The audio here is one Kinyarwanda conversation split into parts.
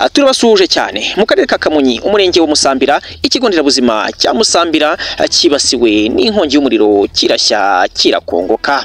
Turabasuhuje cyane. Mu karere ka Kamonyi, umurenge wa Musambira, ikigo nderabuzima cya Musambira cyibasiwe n'inkongi y'umuriro, kirashya kirakongoka.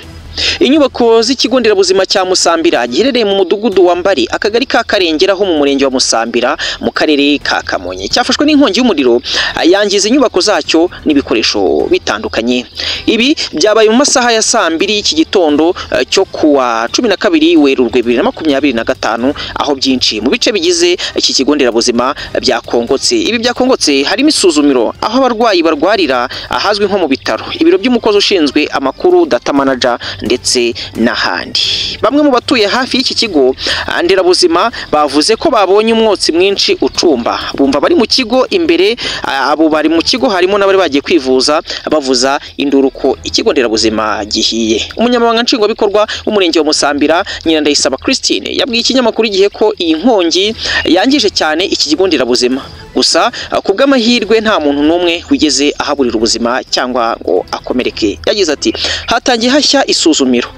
Inyubako z'ikigo nderabuzima cya Musambira giherereye mu mudugudu wa Mbari, akagari ka Karengera ho mu murenge wa Musambira mu karere ka Kamonyi, cyafashwe n'inkongi y'umuriro yangiza inyubako zacyo n'ibikoresho bitandukanye. Ibi byabaye mu masaha ya saa mbiri y'iki gitondo cyo kuwa 12 Werurwe 2025, aho byinshi mu bice bigize iki kigo nderabuzima byakongotse. Ibi byakongotse harimo isuzumiro, aho abarwayi barwarira ahazwi nko mu bitaro, ibiro by'umukozi ushinzwe amakuru data manager, ndetse n'ahandi. Bamwe mu batuye hafi y'iki kigo nderabuzima bavuze ko babonye umwotsi mwinshi ucumba, bumva bari mu kigo imbere. Abo bari mu kigo harimo n'abari bagiye kwivuza, bavuza induru ko ikigo nderabuzima gihiye. Umunyamabanga nshingwabikorwa w'umurenge wa Musambira, Nyirandayisaba Christine, yabwiye ikinyamakuru Igihe ko iyi nkongi yangije cyane iki kigo nderabuzima, gusa ku bw'amahirwe nta muntu n'umwe wigeze ahaburira ubuzima cyangwa ngo akomereke. Yagize ati: "Hatangiye hashya isuzumiro,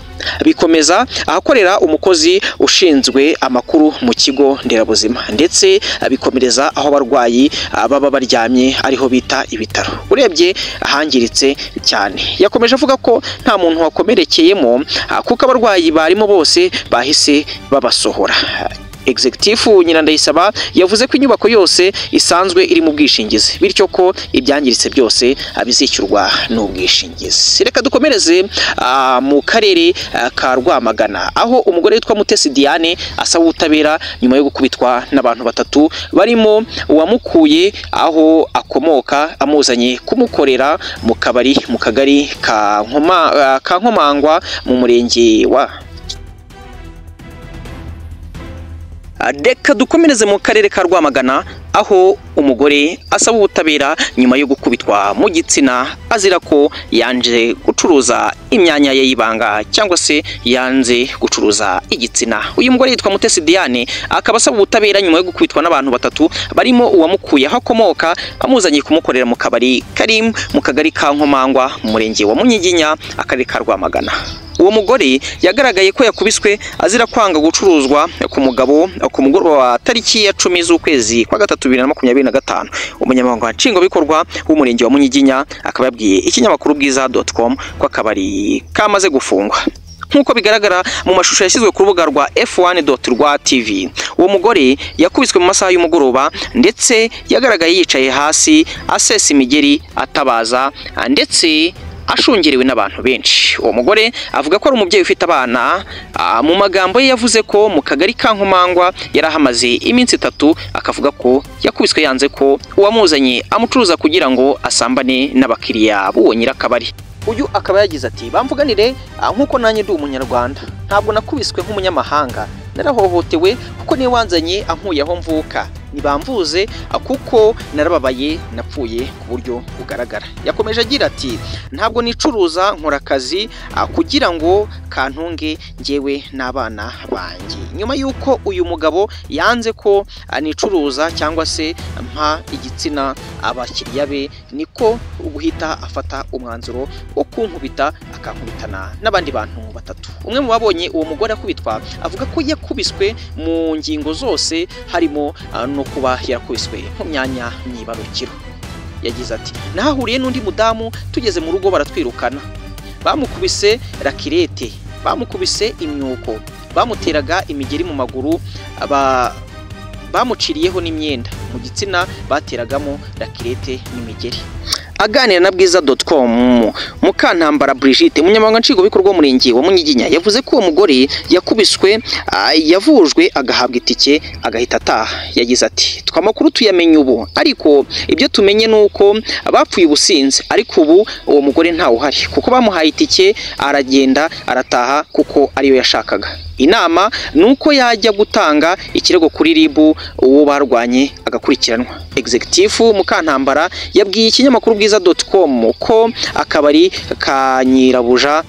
bikomeza ahakorera umukozi ushinzwe amakuru mu kigo nderabuzima, ndetse bikomereza aho abarwayi baba baryamye ariho bita ibitaro. Urebye ahangiritse cyane." Yakomeje avuga ko nta muntu wakomerekeyemo kuko abarwayi barimo bose bahise babasohora. Executive Nyirandayisaba yavuze ko inyubako yose isanzwe iri mu bwishingizi, bityo ko ibyangiritse byose bizishyurwa n'ubwishingizi. Reka dukomereze mu karere ka Rwamagana, aho umugore witwa Mutesi Diane asaba ubutabera nyuma yo gukubitwa n'abantu batatu barimo uwamukuye aho akomoka amuzanye kumukorera mu kabari mu kagari ka Nkomangwa mu murenge wa. Reka dukomereze mu karere ka Rwamagana, aho umugore asaba ubutabera nyuma yo gukubitwa mu gitsina azira ko yanje gucuruza imyanya ye y'ibanga cyangwa se yanze gucuruza igitsina. Uyu mugore yitwa Mutesi Diane, akaba asaba ubutabera nyuma yo gukubitwa n'abantu batatu barimo uwamukuye aho akomoka amuzanye kumukorera mu kabari kari mu kagari ka Nkomangwa mu murenge wa Munyiginya, akarere ka Rwamagana. Uwo mugore yagaragaye ko yakubiswe azira kwanga gucuruzwa ku mugabo ku mugoroba wa tariki ya 10 z'ukwezi kwa gatatu 2025. Umunyamabanga nshingwabikorwa w'umurenge wa Munyiginya akaba yabwiye ikinyamakuru bwiza.com ko akabari kamaze gufungwa. Nk'uko bigaragara mu mashusho yashyizwe ku rubuga rwa f1.rwa tv, uwo mugore yakubiswe mu masaha y'umugoroba, ndetse yagaragaye yicaye hasi asesa imigeri atabaza, ndetse ashungerewe n'abantu benshi. Uwo mugore avuga ko ari umubyeyi ufite abana. Mu magambo ye yavuze ko mu kagari ka Nkomangwa yari ahamaze iminsi 3, akavuga ko yakubiswe yanze ko uwamuzanye amucuruza kugira ngo asambane n'abakiriya b'uwo nyirakabari. Uyu akaba yagize ati: "Bamvuganire nk'uko nanjye ndi umunyarwanda, ntabwo nakubiswe nk'umunyamahanga, narahohotewe kuko niwe wanzanye ankuye aho mvuka, nibamvuze kuko narababaye, napfuye ku buryo bugaragara." Yakomeje agira ati: "Ntabwo nicuruza, nkora akazi kugira ngo kantunge njyewe n'abana banjye. Nyuma y'uko uyu mugabo yanze ko nicuruza cyangwa se mpa igitsina abakiriya be, niko guhita afata umwanzuro wo kunkubita, akankubitana n'abandi bantu batatu." Umwe mu babonye uwo mugore akubitwa avuga ko yakubiswe mu ngingo zose, harimo no kuba yarakubiswe mu myanya myibarukiro. Yagize ati: "Nahahuriye n'undi mudamu, tugeze mu rugo baratwirukana, bamukubise rakirete, bamukubise imyuko, bamuteraga imigeri mu maguru, bamuciriyeho n'imyenda mu gitsina, bateragamo rakirete n'imigeri." Aganira na bwiza.com, Mukantambara Brigitte, umunyamabanga nshingwabikorwa w'umurenge wa Munyiginya, yavuze ko uwo mugore yakubiswe yavujwe agahabwa itike agahita ataha. Yagize ati: "Twe amakuru tuyamenye ubu, ariko ibyo tumenye ni uko bapfuye ubusinzi, ariko ubu uwo mugore ntawe uhari kuko bamuhaye itike aragenda arataha kuko ariyo yashakaga. Inama ni uko yajya gutanga ikirego kuri RIB, uwo barwanye agakurikiranwa." Executive Mukantambara yabwiye ikinyamakuru bwiza.com ko akabari ka Nyirabuja